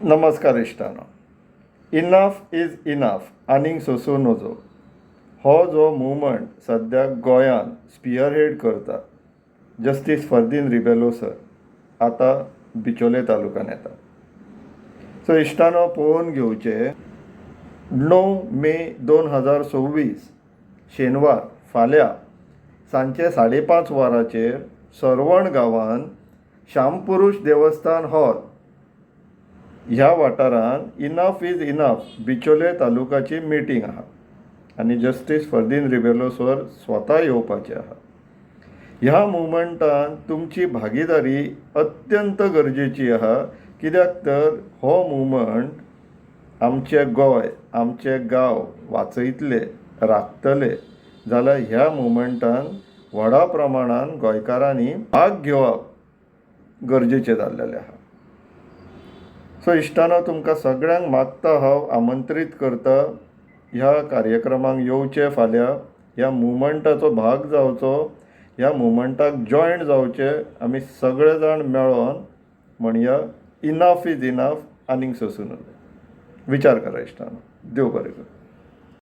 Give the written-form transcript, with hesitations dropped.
नमस्कार इश्टानो. Enough is enough, आनीक सोंसूं नजो. हो जो मुवमेंट सद्याक गोंयांत स्पियरहेड करता जस्टीस फर्दीन रिबेलो सर, आतां बिचोले तालुक्यान येता. सो इश्टानो, पळोवन घेवचें, 9 मे 2026, शेनवार, फाल्यां सांजचे 5:30 वरांचेर सर्वण गांवांत श्यामपुरूष देवस्थान हॉल ह्या वाठारांत enough is enough Bicholim तालुकाची meeting आहा आनी जस्टीस फर्दीन रिबेलो सर स्वता येवपाचे आहा. ह्या मुवमेंटान तुमची भागीदारी अत्यंत गरजेची आहा, कित्याक तर हो मुवमेंट आमचें गोंय, आमचे गांव वाचयतले, राखतले जाल्यार ह्या मुवमेंटान व्हडा प्रमाणान गोंयकारांनी भाग घेवप गरजेचें जाल्लेलें आहा. सो इश्टानो, तुमकां सगळ्यांक मागता हांव, आमंत्रीत करता, ह्या कार्यक्रमाक येवचें फाल्यां, ह्या मुवमेंटाचो भाग जावचो, ह्या मुवमेंटाक जॉयन जावचें. आमी सगळे जाण मेळोन म्हणया, इनफ is enough, आनीक सोंसूं नजो. विचार करा इश्टानो. देव बरें करूं.